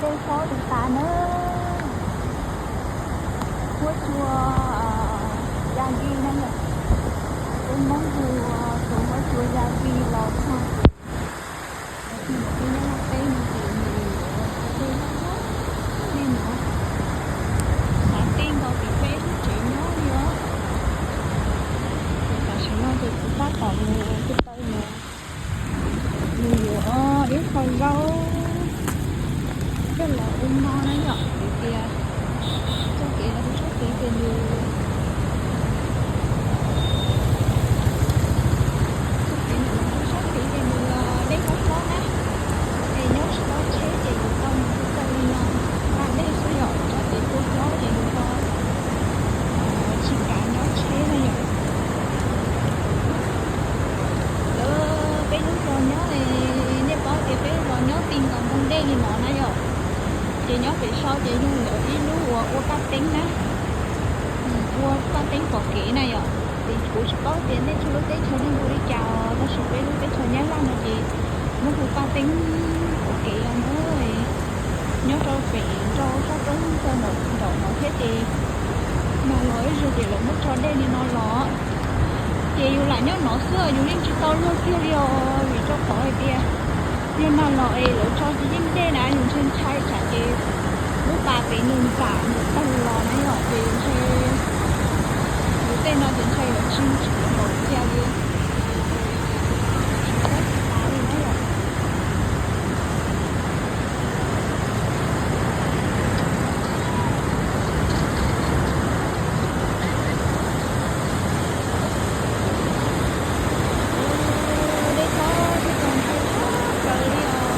Dej hlob li tas na, huab cua Yagi na yom. Peb Hmoob hu tus huab cua Yagi los txog. Peb no ces nws yuav ua dej hlob hlob li no, xav tij nkaus tim peb lub tsev nyob li os. Tam sim no ces kuv tab tom mus ko taw mus, mus yuav ib qho zaub coj los ua mov na yom, vim tias txoj kev los txog tid ces nws, txoj kev los txog tid ces nws dej hlob hlob na, es nyob tsis tau tsheb ces yuav tau mus ko taw li no, nqa dej xwb yom, tsam ces cua hlob ces nws ho tsis kav nyob tsheb na yom. Lawv peb lub zos nyob, nej paub tias peb lub zos nyob ti nkaus ntoo dej li no na yom. Ces nyob pem sau ces yog lawv ib lub uas ua paj teeb na, ua paj teeb pom kev na yom. Ces kuv tsis paub tias nej txhua lub teb chaws nej hu li cas os, tab sis peb lub teb chaws Nyab Laj no ces muab hu paj teeb pom kev os na. Nyob rau pem rau sab roob rau nraum no thiab ces mag los ib zaug ces lawv muab tso dej li no los, ces yus lam nyob no xwb yus yeej tsis tau luag kiag li os, vim rau qhov hais tias yog mag los es lawv tso tsis yeej dej na yus ntshai ntshai tsam ces lub pas pem nws nram nws tawg los na yom, ces yus ntshai, yus tej no ces ntshai yuav tsis tsis npaum cia li. Tsis tau tsis tas li na yom. Dej hlob twb txog ntawm tshaj plaws li os.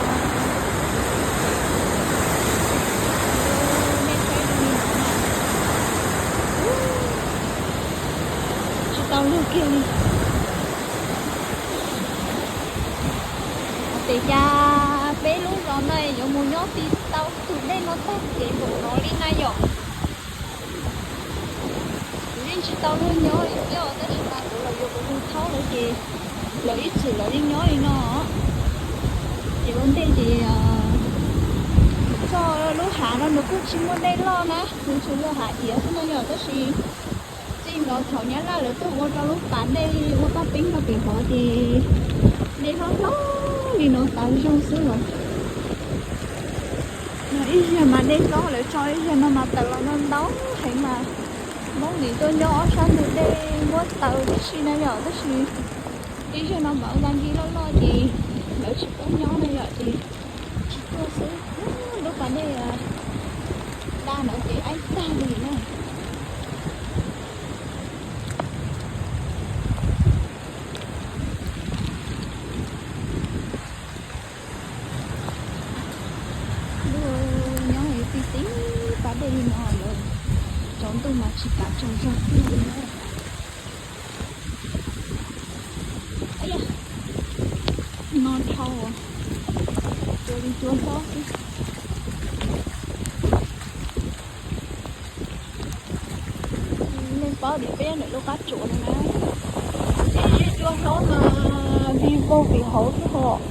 Nej saib zoo li no na. Tsis tau luag kiag li. Ua cas peb lub zos no yuav mus nyob ti tau tus dej no tag kev npaum no li na yom. Kuv yeej tsis tau luag nyob li thiab, tab sis mas kuv los yuav kuv tus thaub lawv ces lawv ib txwm lawv yeej nyob li no. Ces ua ntej ces txoj lub hav no nws kuj tsis muaj dej loj na, nws tsuas yog hav iav xwb na yom, tab sis txij los thaum Nyab Laj lawv tuaj ua rau lub pas dej ua paj teeb rau pem hov ces dej hlob hlob li no tas zog xwb los. No ib zaug mas dej hlob lawv tso ib zaug no mas tawm los no ntau heev mas Hmoob nim tuaj nyob ob sab ntug dej muab taws tib si na yom, tab sis ib zaug no mas ua da nkij loj loj ces lawv tsis pub nyob na yom, ces tsis tuaj xwb. Lub pas dej daj no ces aib tag li na. Luag nyob ti ti pas dej li no lawm, tsaus ntuj mas tsis kav tsaug zog tiag li na. No dhau, cua li cua hlob xwb. Nej paub tias peb nyob ntawm lub qab tsuas no na, ces cua hlob mas vij voog pem hauv xwb hos.